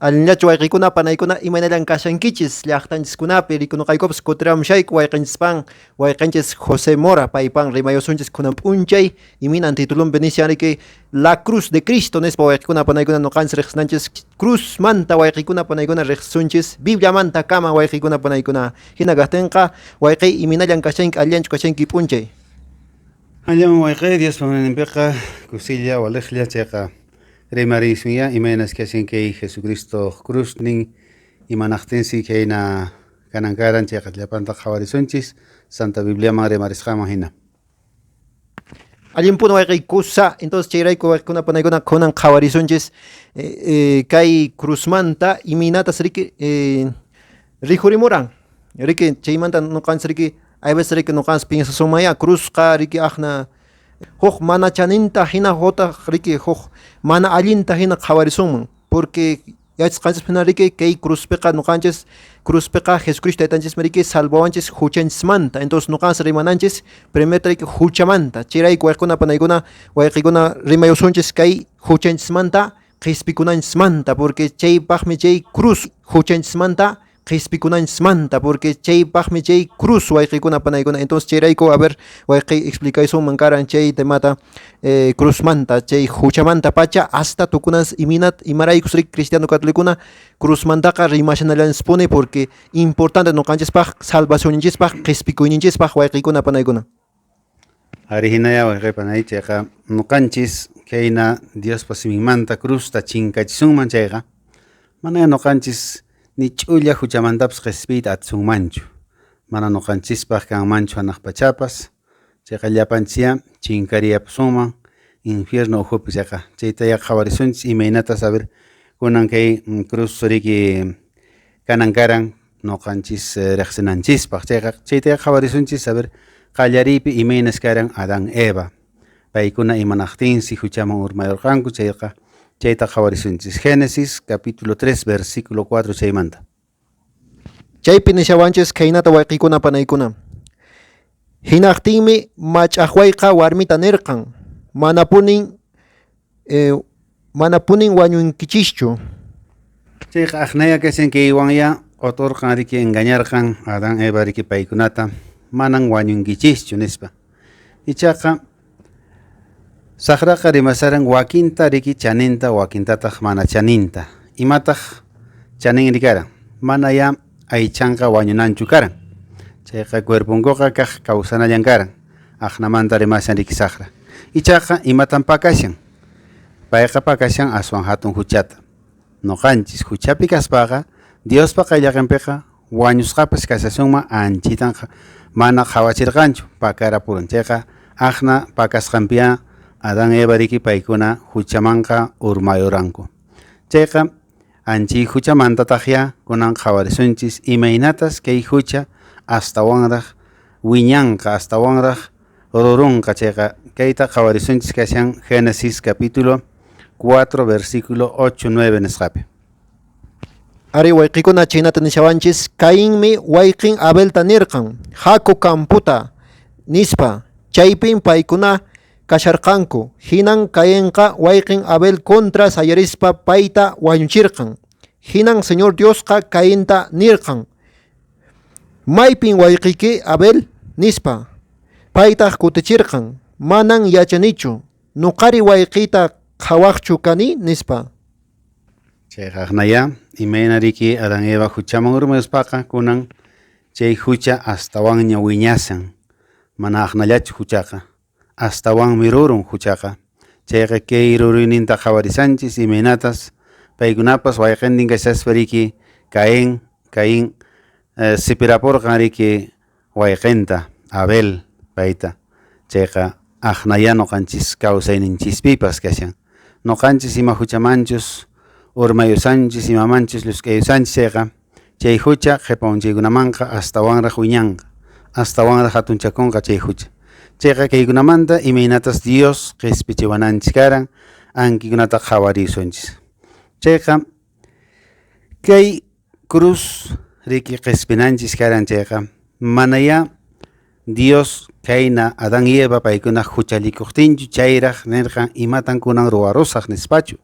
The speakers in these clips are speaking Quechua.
Allinllachu wayqikuna panaykuna imaynallan kashankichis llaqtanchiskunapi rikunuqaykupas kutiramushayku wayqinchispan wayqinchis José Mora paypan rimayusunchis kunan p'unchay iminan titulunpi nishan riki La Cruz de Cristo nispa wayqikuna panaykuna nuqanchis riqsinanchis cruzmanta wayqikuna panaykuna riqsisunchis Bibliamanta kama wayqikuna panaykuna hina kaqtinqa wayqiy imaynallan kashanki allinchu kashanki p'unchay. Allinmi wayqiy Diospa munayninpiqa kusilla waliqlla chayqa rimarisunyá imaynas kashan kay Jesucristo cruznin imanaqtinsi khayna kanan karan chayqa llapanta qhawarisunchis Santa Bibliaman rimarisqanman hina. Allinpuni wayqiy kusa, entonces chayrayku wayqikuna panaykuna kunan qhawarisunchis kay cruzmanta imaynatas riki rikhurimuran riki chaymanta nuqanchis riki hay veces riki nuqanchis piensasunmanyá cruzqa riki aqna huk mana chaninta hina utaq riki huk mana allinta hina qhawarisunman porque yachasqanchis hina riki kay cruzpiqa nuqanchis cruzpiqa Jesucristo taytanchismi riki salvawanchis huchanchismanta entonces nuqanchis rimananchis primerta riki huchamanta chayrayku wayqikuna panaykuna wayqikuna rimayusunchis kay huchanchismanta qhispikunanchismanta porque chaypaqmi chay cruz huchanchismanta qhispikunanchismanta porque chaypaqmi chay cruz wayqikuna panaykuna entonces chayrayku a ver wayqiy explicaysunman karan chay temata cruzmanta chay huchamanta pacha hasta tukunas iminat imaraykus riki cristiano catolicokuna cruzmantaqa rimashanallanchispuni porque importante nuqanchispaq salvacionninchispaq qhispikuyninchispaq wayqikuna panaykuna. Ari hinaya wayqi panay chayqa nuqanchis khayna Diospa siminmanta cruzta chinkachisunman chayqa manaya nuqanchis ni ch'ulla huchamantapas qhispiyta atisunmanchu mana nuqanchispaq kanmanchu hanaq pachapas chayqa llapanchisyá chinkariyapusunman infierno ukhupi chayqa chaytaya qhawarisunchis imaynatas a ver kunan kay cruz riki kanan karan nuqanchis riqsinanchispaq chayqa chaytaya qhawarisunchis a ver qallariypi imaynas karan Adán Eva paykuna imanaqtinsi huchaman urmayurqanku chayqa chayta qhawarisunchis Génesis capítulo 3 versículo 4 chaymanta. Chaypi nishawanchis khaynata wayqikuna panaykuna. Hinaqtinmi mach'aqwayqa warmita nirqan, Manapunin manapunin wañunkichischu. Chayqa aqnaya kashan kaywanya q'oturqan riki engañarqan Adán Eva riki paykunata manan wañunkichischu nispa. Ichaqa saqraqa rimasharan wakinta riki chaninta wakintataq mana chaninta. Imataq chaninri karan? Manaya aychanqa wañunanchu karan. Chayqa cuerponkuqa kaq kawsanallan karan. Aqnamanta rimashan riki saqra. Ichaqa imatan pakashan? Payqa pakashan aswan hatun huchata. Nuqanchis huchapi kaspaqa Diospa qayllaqinpiqa wañusqapas kashasunman anchitan mana qhawachirqanchu pakarapuran. Chayqa aqna pakasqanpiya Adán Eva riki paykuna huchamanqa urmayuranku. Chayqa anchiy huchamantataqya kunan qhawarisunchis imaynatas kay hucha astawanraq wiñanqa astawanraq rurunqa chayqa kayta qhawarisunchis kashan Génesis capítulo 4 versículo 8 9 nisqapi. Ari wayqikuna chaynata nishawanchis Cainmi wayqin Abelta nirqan haku camputa nispa chaypin paykuna kasharqanku hinan Cainqa wayqin Abel contra sayarispa payta wañuchirqan hinan Señor Diosqa Cainta nirqan maypin wayqiyki Abel nispa paytaq kutichirqan manan yachanichu nuqari wayqiyta qhawaqchu kani nispa. Chayqa aqnaya imayna riki Adán Eva huchaman urmayuspaqa kunan chay hucha astawanña wiñashan mana aqnallachu huchaqa astawanmi rurun huchaqa chayqa kay ruruyninta qhawarisanchis imaynatas paykunapas wayqintin kashaspa riki Caín Caín sipirapurqan riki wayqinta Abel payta chayqa aqnaya nuqanchis kawsayninchispipas kashan nuqanchis ima huchamanchus urmayusanchis imamanchus llusk'ayusanchis chayqa chay hucha qhipa unchaykunamanqa astawanraq wiñanqa astawanraq hatunchakunqa chay hucha chayqa kaykunamanta imaynatas Dios qispichiwananchis karan ankikunata qhawarisunchis chayqa kay cruz riki qispinanchis karan chayqa manaya Dios kayna Adán y Eva paykuna huchallikuqtinchu chayraq nirqan imatan kunan ruwarusaq nispachu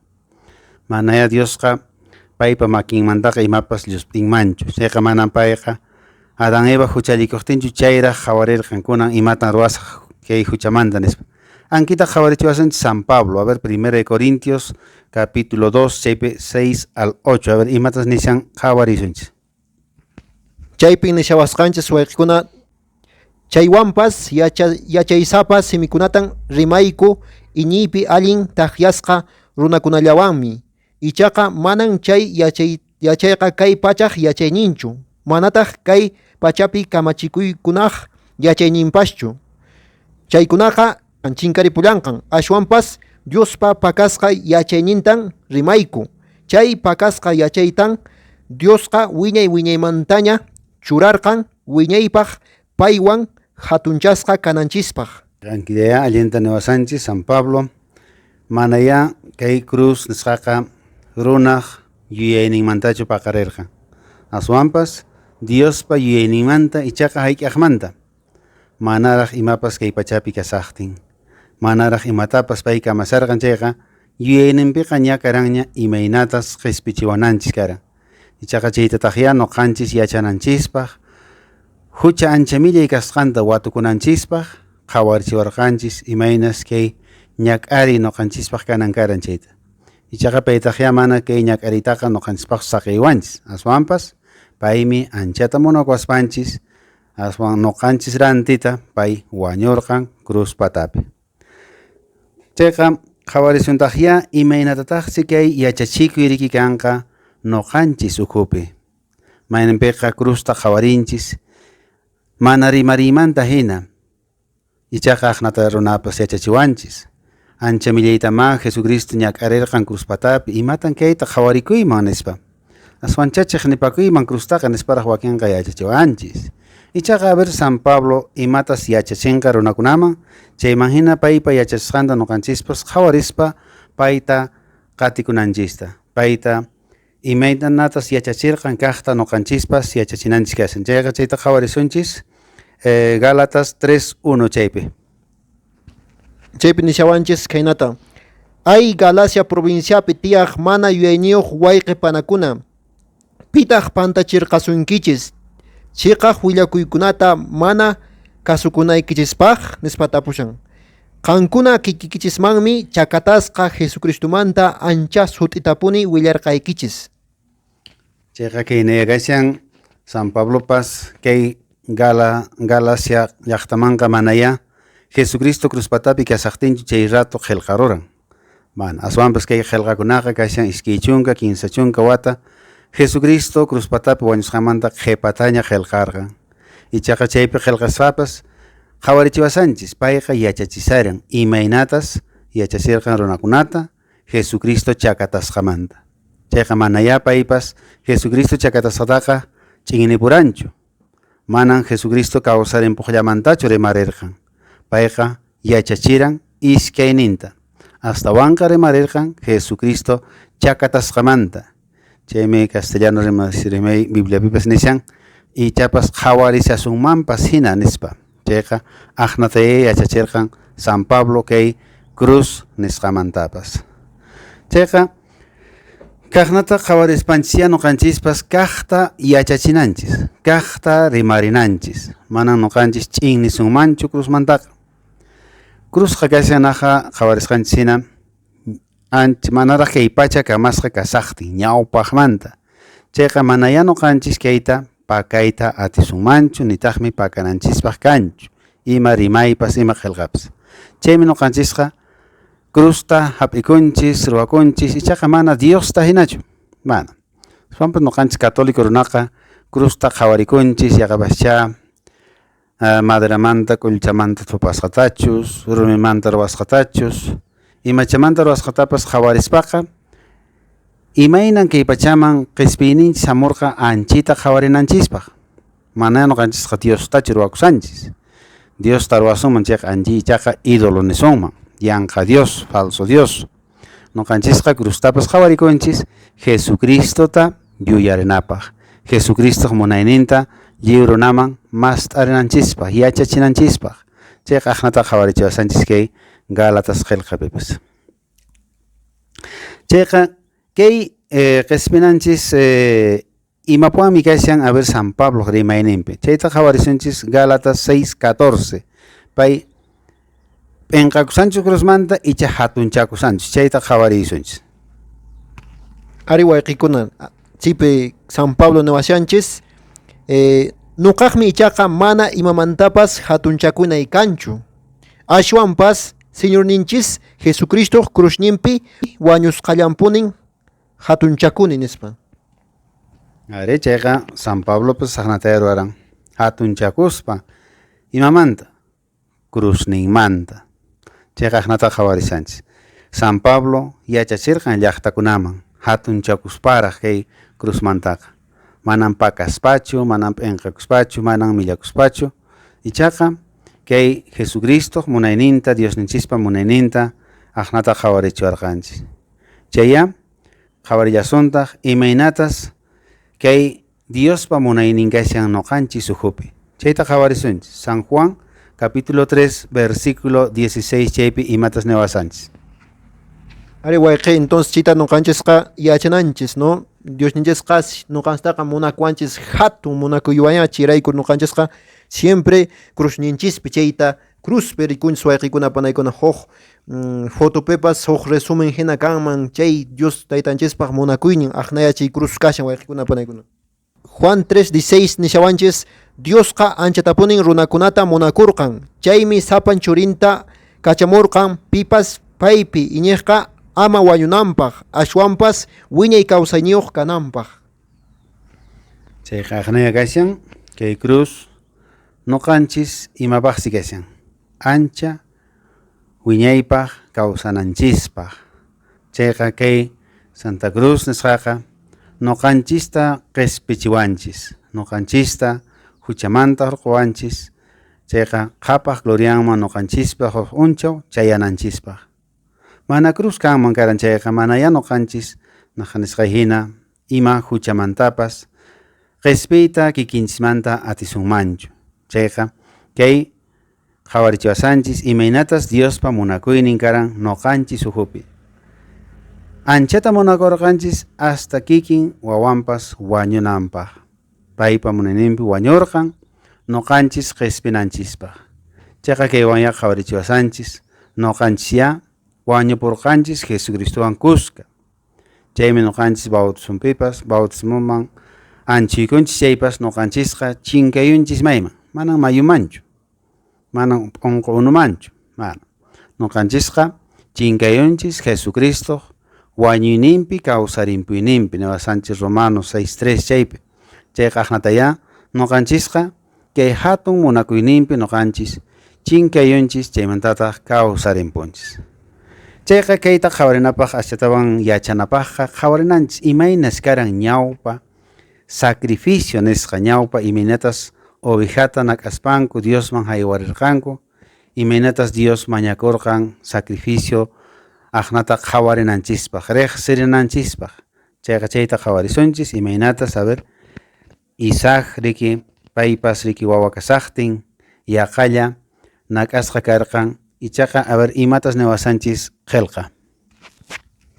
manaya Diosqa paypa makinmantaqa imapas llusp'inmanchu. Chayqa manan payqa Adán Eva huchallikuqtinchu chayraq qhawarirqan kunan imatan ruwasaq kay huchamanta nispa. Ankita qhawarichiwasunchis San Pablo, a ver, 1 de Corintios capítulo 2, chaypi 6 al 8, a ver, imatas nishan qhawarisunchis. Chaypin nishawasqanchis wayqikuna, chaywanpas yachaysapa simikunatan rimayku iñiypi allin takyasqa runakunallawanmi. Ichaqa manan chay yachayqa kay pachaq yachayninchu, manataq kay pachapi kamachikuykunaq yachayninpaschu. Chaykunaqa chinkaripullanqan, ashwanpas Diospa pakasqa yachaynintan rimayku. Chay pakasqa yachaytan Diosqa wiñay wiñaymantaña churarqan wiñaypaq paywan hatunchasqa kananchispaq. Tranquilidad allinta niwasanchis San Pablo, manayá kay cruz nisqaqa runaq yuyayninmantachu paqarirqan. Aswanpas Diospa yuyayninmanta ichaqa hayk'aqmanta. Manaraq imapas kay pachapi kasaqtin. Manaraq imatapas pay kamasarqan chayqa yuyayninpiqa ña karanña imaynatas qispichiwananchis karan. Ichaqa chaytataq ya nuqanchis yachananchispaq, hucha ancha millay kasqanta watukunanchispaq qhawarichiwarqanchis imaynas kay ñak'ariy nuqanchispaq kanan karan chayta. Ichaqa paytaq ya mana kay ñak'ariytaqa nuqanchispaq saqiywanchis. Aswanpas paymi anchata munakuwaspanchis, aswan nuqanchis rantita pay wañurqan cruz patapi. Chayqa qhawarisuntaq ya imaynatataqsi kay yachachikuy riki kanqa nuqanchis ukhupi. Mayninpiqa cruzta qhawarinchis mana rimariymanta hina, ichaqa aqnata runapas yachachiwanchis. Ancha millaytamá Jesucristo ñak'arirqan cruz patapi, imatan kayta qhawarikuyman nispa. Aswanchachiq nipakuyman cruztaqa nisparaq wakinqa yachachiwanchis. Ichaqa a ver San Pablo imatas yachachinqa runakunaman, chayman hina paypa yachachisqanta nuqanchispas qhawarispa payta qatikunanchista, payta imaynatas yachachirqan kaqta nuqanchispas yachachinanchis kashan. Chayqa chayta qhawarisunchis Gálatas 3:1 chaypi. Chaypi nishawanchis khaynata. Ay Galacia provinciapi tiyaq mana yuyayniyuq wayqi panakuna, pitaq pantachirqasunkichis chiqaq willakuykunata mana kasukunaykichispaq nispa tapushan. Qankuna kikikichismanmi chakatasqa Jesucristomanta ancha sut'itapuni willarqaykichis. Chayqa kay kashan San Pablopas kay Galacia llaqtamanqa manaya Jesucristo cruz patapi kasaqtinchu chay rato qillqaruran. Mana, aswanpas kay qillqakunaqa kashan iskay chunka, kinsa chunka wata Jesucristo cruz patapi wañusqanmanta qhipataña qillqarqan. Ichaqa chaypi qillqaspapas qhawarichiwasanchis payqa yachachisaran imaynatas yachachirqan runakunata Jesucristo chakatasqamanta. Chayqa manayá paypas Jesucristo chakatasqataqa ch'innipuranchu. Manan Jesucristo kawsarimpuqllamantachu rimarirqan. Payqa yachachiran iskayninta. Astawanqa rimarirqan Jesucristo chakatasqamanta. Chaymi castellano rimay Bibliapipas nishan ichapas qhawarisasunmanpas hina nispa. Chayqa aqnatayá yachachirqan San Pablo kay cruz nisqamantapas. Chayqa kaqnata qhawarispanchis nuqanchispas kaqta yachachinanchis, kaqta rimarinanchis. Manan nuqanchis ch'in nisunmanchu cruzmantaqa. Cruzqa kashanaqa qhawarisqanchis hina manaraq kay pacha kamasqa kasaqtin ñawpaqmanta. Chayqa manayá nuqanchis kayta pakayta atisunmanchu nitaqmi pakananchispaq kanchu ima rimaypas ima qillqapas. Chaymi nuqanchisqa cruzta hap'ikunchis, ruwakunchis, ichaqa mana Diosta hinachu. Mana. Aswanpas nuqanchis católico runaqa cruzta qhawarikunchis yaqapaschá maderamanta, k'ullchamanta thupasqatachus, rumimanta ruwasqatachus, imachamanta ruwasqatapas qhawarispaqa imaynan kay pachaman qispiyninchis hamurqa anchita qhawarinanchispaq. Mana nuqanchisqa Diostachu ruwakusanchis. Diosta ruwasunman chayqa anchi ichaqa ídolo nisunman, yanqa Dios, falso Dios. Nuqanchisqa cruztapas qhawarikunchis Jesucristota yuyarinapaq. Jesucristoq munayninta lliw runaman mast'arinanchispaq, yachachinanchispaq. Chayqa aqnata qhawarichiwasanchis kay Gálatas qillqapipas. Chayqa kay Qhispinanchis imapuwanmi kashan a ver San Pablo rimayninpi. Chayta qhawarisunchis Gálatas 6:14. Pay p'inqakusanchu cruzmanta icha hatunchakusanchu, chayta qhawarisunchis. Ari wayqikuna, chaypi San Pablo niwashanchis, nuqaqmi ichaqa mana imamantapas hatunchakunay kanchu. Ashwanpas Señorninchis Jesucristo cruzninpi wañusqallanpunin hatunchakuni nispa. Ari chayqa San Pablopas saqnata ruwaran hatunchakuspa imamanta cruzninmanta. Chayqa aqnata qhawarisanchis. San Pablo yachachirqan llaqtakunaman hatunchakusparaq kay cruzmantaqa. Manan pakaspachu, manan p'inqakuspachu, manan millakuspachu. Ichaqa kay Jesucristo munayninta, Diosninchispa munayninta aqnata qhawarichiwarqanchis. Chaya qhawarillasuntaq imaynatas kay Diospa munaynin kashan nuqanchis ukhupi. Chayta qhawarisunchis. San Juan capítulo 3 versículo 16 chaypi imatas niwasanchis. Ari wayqi, entonces chayta nuqanchisqa yachananchis, ¿no? Diosninchisqa nuqanchitaqa munakuwanchis hatun munakuywanña, chayrayku nuqanchisqa siempre cruzninchispi chayta cruzpi rikunchis wayqikuna panaykuna huk fotopipas huk resumen hina kanman chay Dios taytanchispaq munakuynin aqnaya chay cruz kashan wayqikuna panaykuna. Juan 3:16 nishawanchis Diosqa anchatapunin runakunata munakurqan, chaymi sapan churinta kachamurqan pipas paypi iñiqqa ama wañunanpaq, ashwanpas wiñay kawsayniyuq kananpaq. Chayqa aqnaya kashan kay cruz nuqanchis imapaqsi kashan ancha wiñaypaq kawsananchispaq. Chayqa kay Santa Cruz nisqaqa nuqanchista qispichiwanchis, nuqanchista huchamanta hurquwanchis, chayqa qhapaq glorianman nuqanchispaq huk unchaw chayananchispaq. Mana cruz kanman karan chayqa manaya nuqanchis naqa nisqay hina ima huchamantapas qispiyta kikinchismanta atisunmanchu. Chayqa kay qhawarichiwasanchis imaynatas Diospa munakuynin karan nuqanchis ukhupi. Anchata munakurqanchis hasta kikin wawanpas wañunanpaq. Paypa munayninpi wañurqan nuqanchis qispinanchispaq. Chayqa kaywan qhawarichiwasanchis nuqanchis wañupurqanchis Jesucristowan kuska. Chaymi nuqanchis bautismopipas bautismoman anchuykunchis chaypas nuqanchisqa chinkayunchis mayman, manan mayumanchu, manan p'unqu unumanchu, mana. Nuqanchisqa chinkayunchis Jesucristo wañuyninpi kawsarimpuyninpi niwasanchis Romanos 6:3 chaypi. Chayqa aqnataya nuqanchisqa kay hatun munakuyninpi nuqanchis chinkayunchis chaymantataq kawsarimpunchis. Chayqa kayta qhawarinapaq aschatawan yachanapaqqa qhawarinanchis imaynas karan ñawpa sacrificio nisqa ñawpa imaynatas ovejata nak'aspanku Diosman haywarirqanku, imaynatas Dios mañakurqan sacrificio aqnata qhawarinanchispaq, riqsirinanchispaq. Chayqa chayta qhawarisunchis imaynatas a ver Isaac riki paypas riki wawa kasaqtin yaqalla nak'asqa karqan ichaqa a ver imatas niwasanchis qillqa.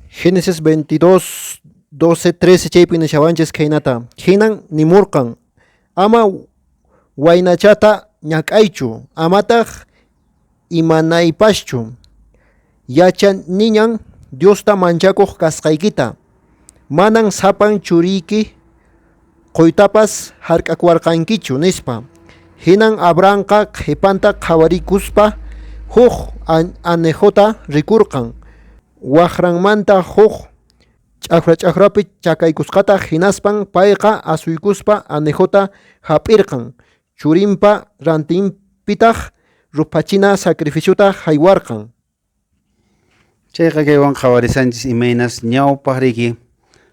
Génesis 22, 12, 13 chaypi nishawanchis khaynata. Hinan nimurqan ama waynachata ñak'aychu, amataq imanaypaschu. Yachaniñan Diosta manchakuq kasqaykita. Manan sapan churiyki quytapas hark'akuwarqankichu nispa. Hinan Abrahamqa qhipanta qhawarikuspa huk anejota rikurqan. Waqranmanta huk ch'aqra-ch'aqrapi chakaykusqata hinaspan payqa asuykuspa anejota hap'irqan. Churinpa rantinpitaq ruphachina sacrificiota haywarqan. Chayqa kaywan qhawarisanchis imaynas ñawpaq riki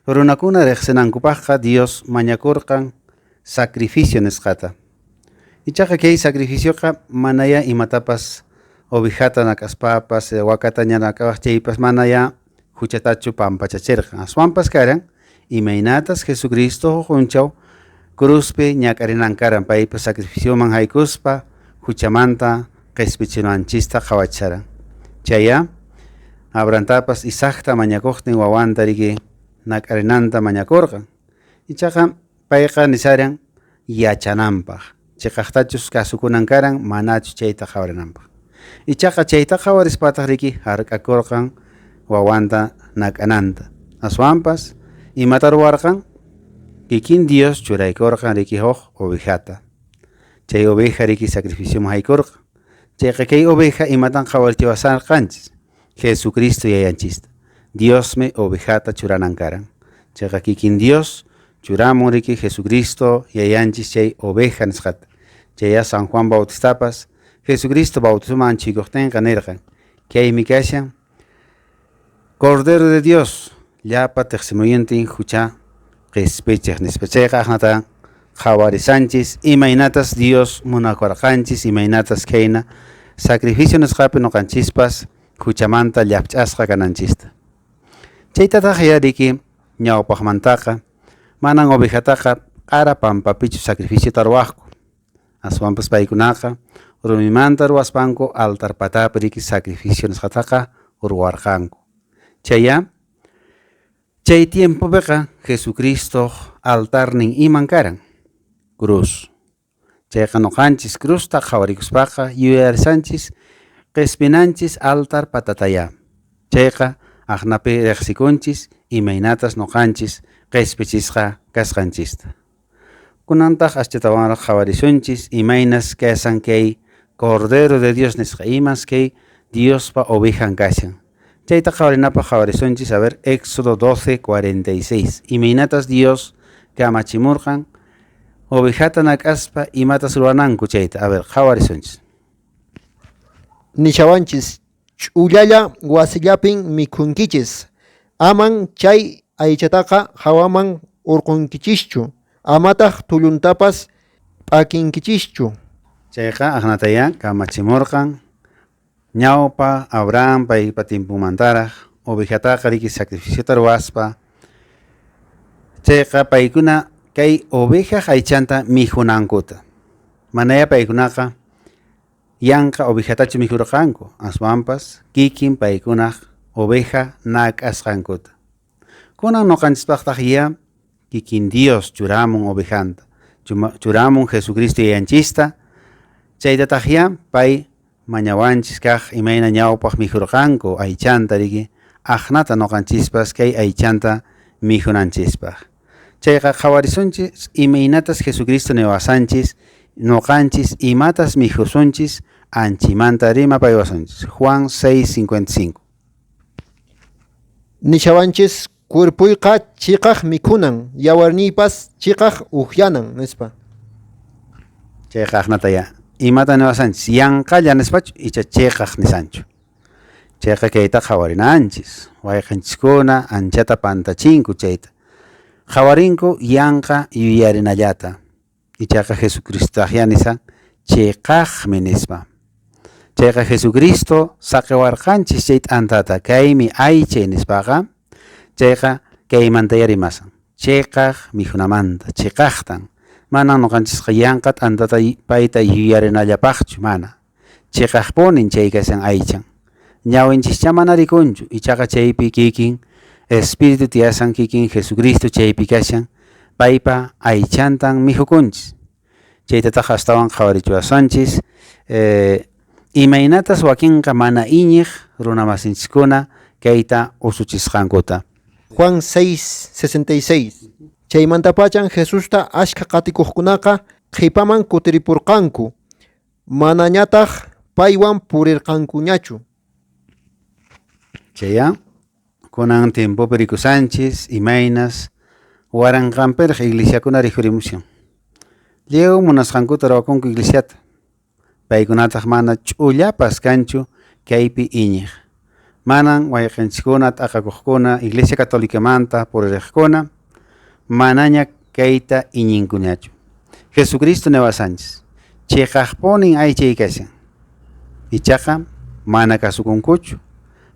runakuna riqsinankupaqqa Dios mañakurqan sacrificio nisqata. Ichaqa kay sacrificioqa manaya imatapas ovejata nak'aspapas wakata ña nak'awaq chaypas manaya huchatachu pampachachirqan. Aswanpas karan imaynatas Jesucristo huk unchaw cruzpi ñak'arinan karan paypa sacrificioman haykuspa huchamanta qispichinanchista qhawachisaran. Chaya Abrahamtapas Isaacta mañakuqtin wawanta riki nak'arinanta mañakurqan. Ichaqa payqa nisaran yachananpaq. Chiqaqtachus kasukunan karan manachus chayta qhawarinanpaq. Ichaqa chayta qhawarispataq riki hark'akurqan wawanta nak'ananta. Aswanpas imata ruwarqan? Kikin Dios churaykurqan riki huk ovejata. Chay oveja riki sacrificioman haykurqan. Chayqa kay oveja imatan qhawarichiwasarqanchis? Jesucristo yayanchista. Diosmi ovejata churanan karan. Chayqa kikin Dios churamun riki Jesucristo yayanchis chay oveja nisqata. Chaya San Juan Bautistapas Jesucristo bautizoman chikuqtinqa nirqan. Kaymi kashan Cordero de Dios llapa tiqsimuyuntin hucha qispichiq nispa. Chayqa aqnata qhawarisanchis imaynatas Dios munakurqanchis, imaynatas khayna sacrificio nisqapi nuqanchispas huchamanta llapch'asqa kananchista. Chaytataq ya riki ñawpaqmantaqa manan ovejataqa q'ara pampapichu sacrificiota ruwaqku. Aswanpas paykunaqa rumimanta ruwaspanku altar patapi riki sacrificio nisqataqa ruwarqanku. Chaya chay tiempopiqa Jesucristo altarnin iman karan cruz. Chayqa nuqanchis cruzta qhawarikuspaqa yuyarisanchis qispinanchis altar patataya. Chayqa aqnapi riqsikunchis imaynatas nuqanchis qispichisqa kasqanchista. Kunantaq aschatawanraq qhawarisunchis imaynas kasan kay Cordero de Dios nisqa imas kay Diospa ovejan kashan. Chayta qhawarinapaq qhawarisunchis a ver Éxodo 12:46. Imaynatas Dios kamachimurqan ovejata nak'aspa imatas ruwananku chayta. A ver qhawarisunchis. Nishawanchis ch'ullalla wasillapin mikhunkichis. Aman chay aychataqa hawaman urqunkichischu. Amataq tulluntapas p'akinkichischu. Chayqa aqnataya kamachimurqan ñawpa Abraham paypa timpumantaraq ovejataqa riki sacrificiota ruwaspa. Chayqa paykuna kay ovejaq aychanta mikhunankuta. Manaya paykunaqa yanqa ovejatachu mikhurqanku, aswanpas kikin paykunaq oveja nak'asqankuta. Kunan nuqanchispaqtaq ya kikin Dios churamun ovejanta, churamun Jesucristo yayanchista, chaytataq ya pay mañawanchis kaq imayna ñawpaq mikhurqanku aychanta riki aqnata nuqanchispas kay aychanta mikhunanchispaq. Chayqa qhawarisunchis imaynatas Jesucristo niwasanchis nuqanchis imatas mikhusunchis anchimanta rimapaywasunchis. Juan 6:55. Nishawanchis cuerpuyqa chiqaq mikhunan, yawarniypas chiqaq uhyanan nispa. Chayqa aqnata ya imata niwasanchis yanqalla nispachu icha chiqaq nisanchu. Chayqa kayta qhawarinanchis. Wayqanchiskuna anchata pantachinku chayta. Qhawarinku yanqa yuyarinallata. Ichaqa Jesucristo ya nisan chiqaqmi nispa. Chayqa Jesucristo saqiwarqanchis chay t'antata kaymi aychay nispaqa chayqa kaymanta rimasan. Chiqaq mikhunamanta, chiqaqtan. Manan nuqanchisqa yanqa t'antata payta yuyarinallapaqchu mana. Chiqaqpunin chay kashan aychan. Ñawinchischa mana rikunchu, ichaqa chaypi kikin Espíritu tiyasan kikin Jesucristo chaypi kashan paypa aychantan mikhukunchis. Chaytataq astawan qhawarichiwasunchis imaynatas wakinqa mana iñiq runamasinchiskuna kayta usuchisqankuta. Juan 6:66. Chaymantapachan Jesusta ashkha qatikuqkunaqa qhipaman kutiripurqanku. Manañataq paywan purirqankuñachu. Chaya kunan tiempopi rikusanchis imaynas waranqanpiraq iglesiakuna rikhurimushan. Lliw munasqankuta ruwakunku iglesiata. Paykunataq mana ch'ullapas kanchu kaypi iñiq. Manan wayqinchiskuna t'aqakuqkuna Iglesia Católicamanta puririqkuna manaña kayta iñinkuñachu. Jesucristo niwasanchis chiqaqpunin aychay kashan. Ichaqa mana kasukunkuchu,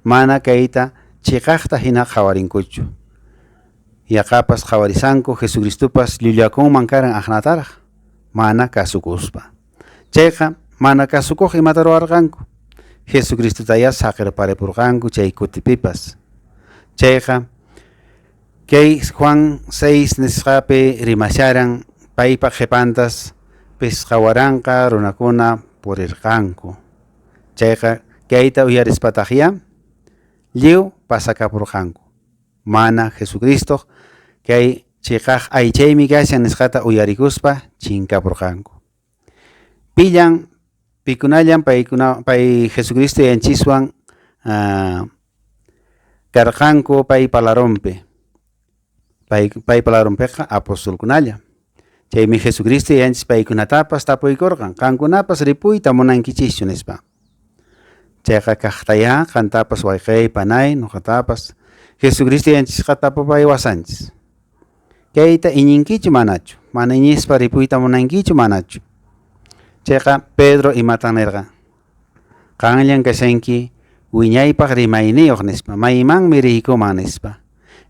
mana kayta chiqaqta hina qhawarinkuchu. Yaqapas qhawarisanku Jesucristopas llullakunman karan aqnataraq mana kasukuspa. Chayqa mana kasukuq imata ruwarqanku. Jesucristotaya saqirparipurqanku chay kutipipas. Chayqa Kay Juan 6 nisqapi rimasharan paypa qhipantas 5000 runakuna purirqanku. Chayqa kayta uyarispataqya lliw pasakapurqanku. Mana Jesucristo kay chiqaq aychaymi kashan nisqata uyarikuspa chinkapurqanku. Pillan pikunallan paykuna pay Jesucristo yanchiswan karqanku pay palarunpi. Pay palarunpiqa apostolkunalla. Chaymi Jesucristo yanchis paykunatapas tapuykurqan, qankunapas ripuyta munankichischu nispa. Chayqa kaqtayá qantapas wayqey panay nuqatapas Jesucristo yanchisqa tapupaywasanchis. Kayta iñinkichu manachu? Mana iñispa ripuyta munankichu manachu? Chayqa Pedro imatan nirqan? Qanllan kashanki wiñaypaq rimayniyuq nispa, maymanmi riykuman nispa.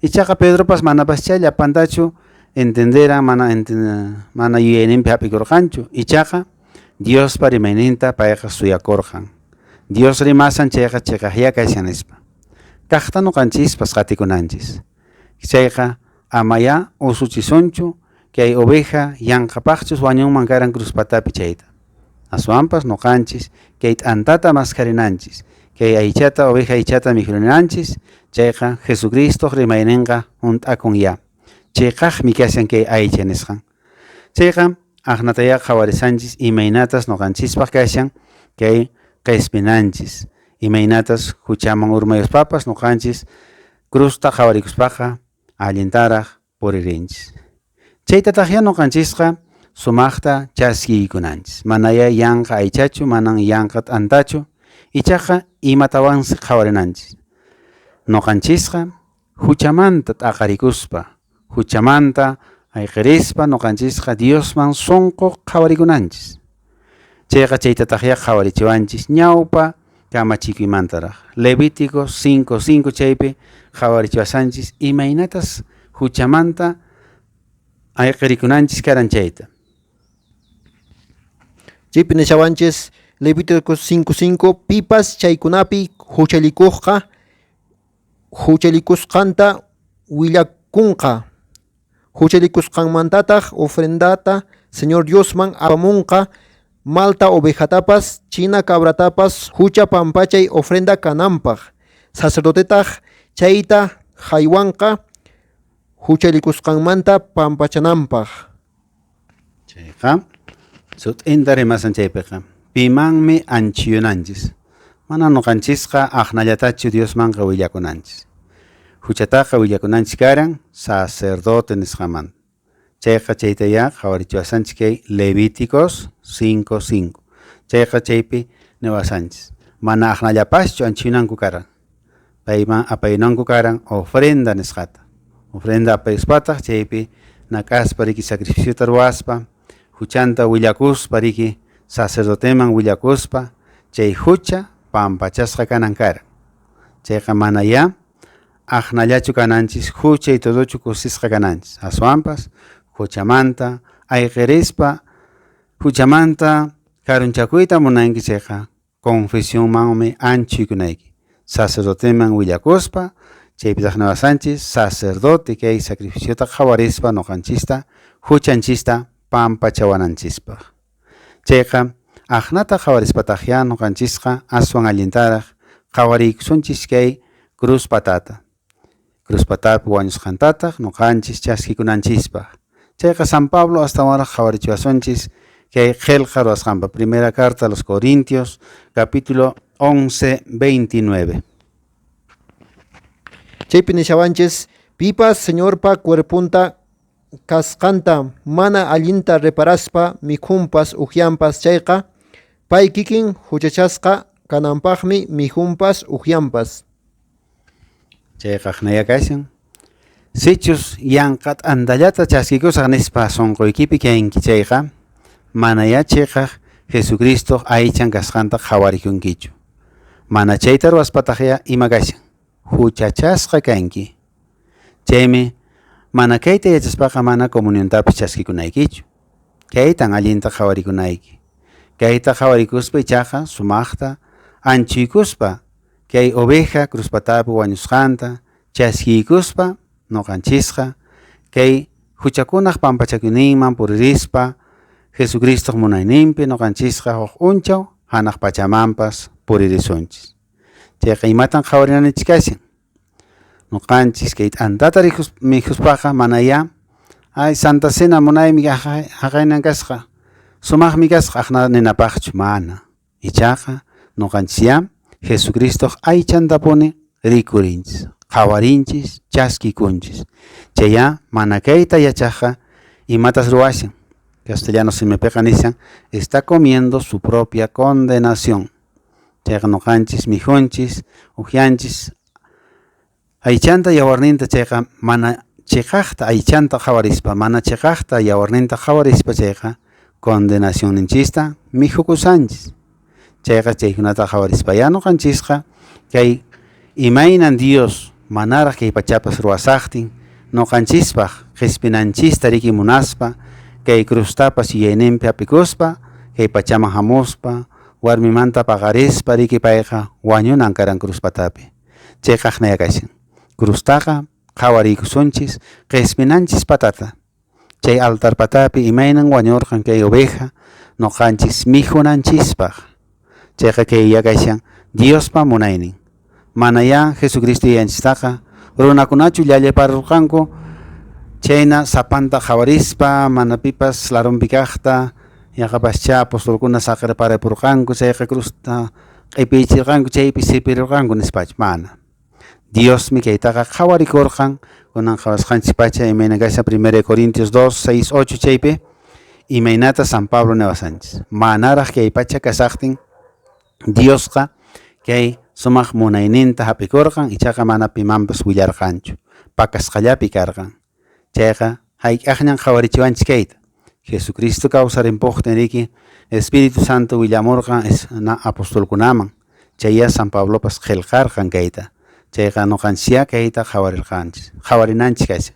Ichaqa Pedropas manapaschá llapantachu entenderan, mana yuyayninpi hap'ikurqanchu. Ichaqa Diospa rimayninta payqa suyakurqan. Dios rimasan chayqa chiqaqyá kashan nispa. Kaqta nuqanchispas qatikunanchis. Chayqa amayá usuchisunchu kay oveja yanqapaqchus wañunman karan cruz patapi chayta. Aswanpas nuqanchis kay t'antata maskharinanchis, kay aychata oveja aychata mikhurinanchis, chayqa Jesucristoq rimayninqa hunt'akun ya. Chiqaqmi kashan kay aycha nisqan. Chayqa aqnatayá qhawarisanchis imaynatas nuqanchispaq kashan kay qispinanchis, imaynatas huchaman urmayuspapas nuqanchis cruzta qhawarikuspaqa allintaraq puririnchis. Chaytataqyá nuqanchisqa sumaqta chaskiykunanchis. Manayá yanqa aychachu, manan yanqa t'antachu, ichaqa imatawansi qhawarinanchis. Nuqanchisqa huchamanta t'aqarikuspa, huchamanta ayqirispa nuqanchisqa Diosman sunqu qhawarikunanchis. Chayqa chaytataqyá qhawarichiwanchis ñawpa kamachikuymantaraq. Levítico 5:5 chaypi qhawarichiwasanchis imaynatas huchamanta ayqirikunanchis karan chayta. Chaypi nishawanchis Levítico 5:5 pipas chaykunapi huchallikuqqa huchallikusqanta willakunqa. Huchallikusqanmantataq ofrendata Señor Diosman apamunqa malta ovejatapas, china cabratapas hucha pampachay ofrenda kananpaq. Sacerdotetaq chayta haywanqa huchallikusqanmanta pampachananpaq. Chayqa sut'inta rimasan chaypiqa pimanmi anchiyunanchis. Mana nuqanchisqa aqnallatachu Diosmanqa willakunanchis. Huchataqa willakunanchis karan sacerdote nisqamanta. Chayqa chaytayá qhawarichiwasanchis kay Levíticos 5:5. Chayqa chaypi niwasanchis. Mana aqnallapaschu anchiyunanku karan. Payman apayunanku karan ofrenda nisqata. Ofrenda apayuspataq chaypi nak'aspa riki sacrificiota ruwaspa, huchanta willakuspa riki sacerdoteman willakuspa chay hucha pampachasqa kanan karan. Chayqa manayá aqnallachu kananchis huchay todochu kusisqa kananchis. Aswanpas huchamanta ayqirispa huchamanta karunchakuyta munanki chayqa confesionmanmi anchuykunayki. Sacerdoteman willakuspa chaypitaq niwasanchis sacerdote kay sacrificiota qhawarispa nuqanchista huchanchista pampachawananchispaq. Chayqa aqnata qhawarispataqyá nuqanchisqa aswan allintaraq qhawariykusunchis kay cruz patata. Cruz patapi wañusqantataq nuqanchis chaskikunanchispaq. Chayqa San Pablo astawanraq qhawarichiwasunchis kay qillqa ruwasqanpa. Primera carta a los Corintios, capítulo 11, 29. Chaypi nishawanchis pipas Señorpa cuerpunta kasqanta mana allinta reparaspa mikhunpas uhianpas chayqa pay kikin huchachasqa kananpaqmi mikhunpas uhianpas. Chayqa aqnaya kashan. Sichus yanqa t'antallata chaskikusaq nispa sunquykipi kanki chayqa manayá chiqaq Jesucristo aychan kasqanta qhawarikunkichu. Mana chayta ruwaspataqyá ima kashan? Huchachasqa kanki. Chaymi mana kayta yachaspaqa mana comuniontapas chaskikunaykichu. Kaytan allinta qhawarikunayki. Kayta qhawarikuspa ichaqa sumaqta anchuykuspa kay oveja cruz patapi wañusqanta chaskiykuspa Noqanchisqa kay huchakunaq pampachakuyninman puririspa Jesucristoq munayninpi noqanchisqa huk unchaw hanaq pachamanpas puririsunchis. Chayqa imatan qhawarinanchis kashan? Noqanchis kay t'antata mikhuspaqa manayá ay Santa Cena munaymi haqaynan kasqa, sumaqmi kasqa aqna ninapaqchu mana. Ichaqa noqanchisyá Jesucristoq aychantapuni rikurinchis, qhawarinchis, chaskikunchis. Chayá mana kayta yachaqqa imatas ruwashan. Castellano simipiqa nishan está comiendo su propia condenación. Chayqa noqanchis mikhunchis, upyanchis aychanta yawarninta chayqa mana chiqaqta aychanta qhawarispa, mana chiqaqta yawarninta qhawarispa chayqa condenacionninchista mikhukusanchis. Chayqa chaykunata qhawarispa ya noqanchisqa kay imaynan Dios manaraq kay pachapas ruwasaqtin noqanchispaq qispinanchista riki munaspa kay cruztapas yuyayninpi hap'ikuspa kay pachaman hamuspa warmimanta paqarispa riki payqa wañunan karan cruz patapi. Chayqa aqnaya kashan. Cruztaqa qhawariykusunchis qispinanchis patata. Chay altar patapi imaynan wañurqan kay oveja noqanchis mikhunanchispaq. Chayqa kay kashan Diospa munaynin. Manayá Jesucristo yayanchistaqa runakunachu llallaparurqanku chayna sapanta qhawarispa mana pipas larunpi kaqta yaqapaschá apostolkuna saqirparapurqanku chayqa cruzta q'ipiychirqanku chaypi sipirurqanku nispachu mana. Diosmi kaytaqa qhawarikurqan kunan qhawasqanchis pacha imayna kashan 1 Corintios 2, 6, 8 chaypi imaynata San Pablo niwasanchis. Manaraq kay pacha kasaqtin Diosqa kay sumaq munayninta hap'ikurqan ichaqa mana pimanpas willarqanchu pakasqallapi karqan. Chayqa hayk'aqñan qhawarichiwanchis kayta. Jesucristo kawsarimpuqtin riki Espíritu Santo willamurqan apostolkunaman. Chayya San Pablopas qillqarqan kayta. Chayqa noqanchisyá kayta qhawarirqanchis. Qhawarinanchis kashan.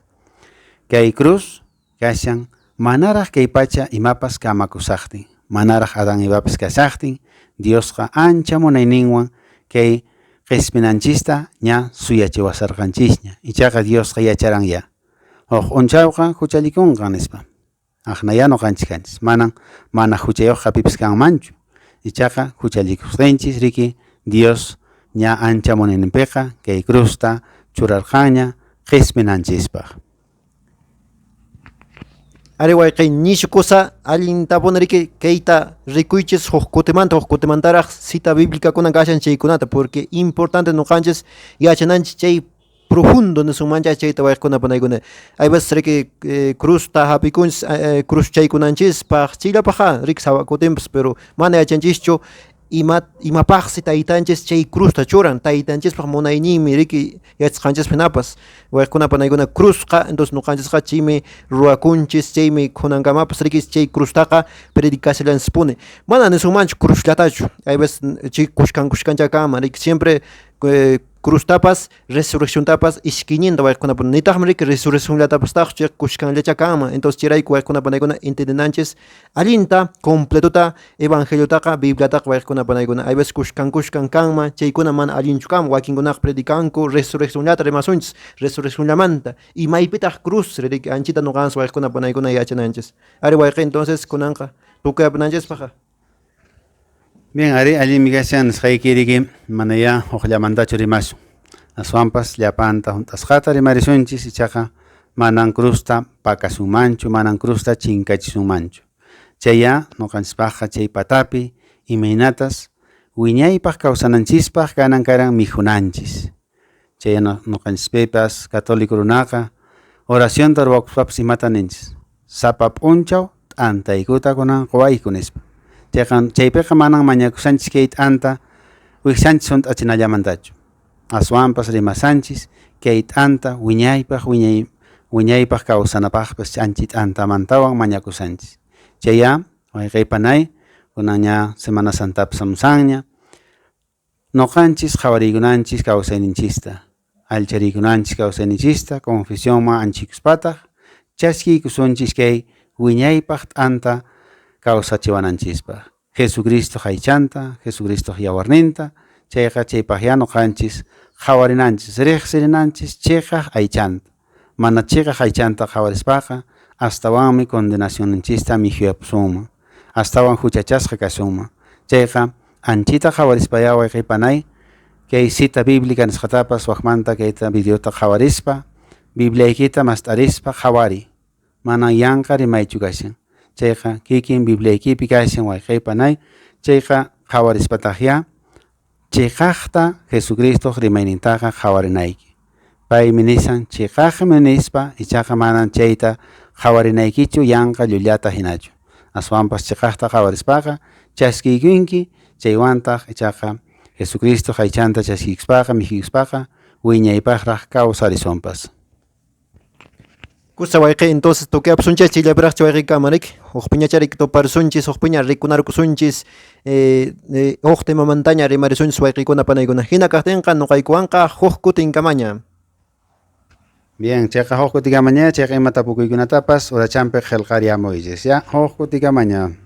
Kay cruz kashan manaraq kay pacha imapas kamakusaqtin, manaraq Adán Evapas kasaqtin, Diosqa ancha munayninwan kay qispinanchista ña suyachiwasarqanchisña. Ichaqa Diosqa yacharan ya. Huk unchawqa huchallikunqa nispa. Aqnayá noqanchis kanchis. Manan mana huchayuqqa pipas kanmanchu. Ichaqa huchallikuqtinchis riki Dios ña ancha munayninpiqa kay cruzta churarqanña qispinanchispaq. Ari wayqi ñishu kusa allintapuni riki kayta rikuychis huk kutimantaraq cita bíblica kashan chaykunata porque importante noqanchis yachananchis chay profundo nisunmancha chayta wayqikuna panaykuna. Hay veces riki cruzta hap'ikunchis cruz chaykunanchispaq chayllapaqqa riki sawa kutinpas pero mana yachanchischu imapaqsi taytanchis chay cruzta churan taytanchispaq munayninmi riki yachasqanchispi hinapas wayqikuna panaykuna cruzqa entonces noqanchisqa chaymi ruwakunchis chaymi kunankamapas riki chay cruztaqa predicashallanchispuni mana nisunmanchu cruzllatachu hay veces chay kushkan kushkancha kanman riki siempre cruztapas resurrecciontapas iskayninta wayqikuna nitaqmi riki resurreccionllatapastaqchu chay kushkanllacha kanman entonces chayrayku wayqikuna panaykuna entendenanchis allinta completota evangeliotaqa bibliataqa wayqikuna panaykuna hay veces kushkan kushkan kanman chaykuna mana allinchu kanman wakinkunaqa predicanku resurreccionllata rimasunchis resurreccionllamanta y maypitaq cruz riki anchita noqanchis wayqikuna panaykuna yachananchis ari wayqi entonces kunanqa tukuyapunanchispaqqa. Bien, ari allinmi kashan nisqayki riki manayá hukllamantachu rimasun. Aswanpas llapanta hunt'asqata rimarisunchis ichaqa manan cruzta pakasunmanchu, manan cruzta chinkachisunmanchu. Chayá noqanchispaqqa chay patapi imaynatas wiñaypaq kawsananchispaq kanan karan mikhunanchis. Chay noqanchispipas católico runaqa oracionta ruwakuspapas imata ninchis. Sapa p'unchaw t'antaykuta kunan quwayku nispa. Chayqa chaypiqa manan mañakusanchis kay t'anta wiksanchis hunt'achinallamantachu. Aswanpas rimasanchis kay t'anta wiñaypaq wiñaypaq kawsanapaqpas anchi t'antamantawan mañakusanchis. Chayá wayqaypanay kunanña Semana Santapas hamusanña noqanchis qhawariykunanchis kawsayninchista allchariykunanchis kawsayninchista confesionman anchikuspataq chaskiykusunchis kay wiñaypaq t'anta kawsachiwananchispaq. Jesucristo aychanta, Jesucristo yawarninta, chayqa chaypaqya noqanchis qhawarinanchis, riqsirinanchis chiqaq aychanta. Mana chiqaq aychanta qhawarispaqa astawanmi condenacionninchista mikhuyapusunman, astawan huchachasqa kasunman. Chayqa anchita qhawarispayá wayqey panay kay cita bíblica nisqatapas wakmanta kayta videota qhawarispa Bibliaykita mast'arispa qhawariy. Manan yanqa rimaychu kashan. Chayqa kikin Bibliaykipi kashan wayqey panay. Chayqa qhawarispataqyá chiqaqta Jesucristoq rimaynintaqa qhawarinayki. Paymi nishan chiqaqmi nispa, ichaqa manan chayta qhawarinaykichu yanqa llullata hinachu. Aswanpas chiqaqta qhawarispaqa chaskiykunki, chaywantaq ichaqa Jesucristo aychanta chaskiykuspaqa mikhuykuspaqa wiñaypaqraq kawsarisunpas. Kusa wayqi entonces tukuyapusunchis chayllapiraqchu wayqi kamarik huk piñacharik tuparisunchis huk piña rikunarkusunchis huk temamantaña rimarisunchis wayqikuna panaykuna hina kaqtinqa nuqaykuwanqa huk kutinkamaña. Bien, chayqa huk kutikamaña, chayqa ima tapukuykunatapas urachanpi qillqariamuychis, ya, huk kutikamaña.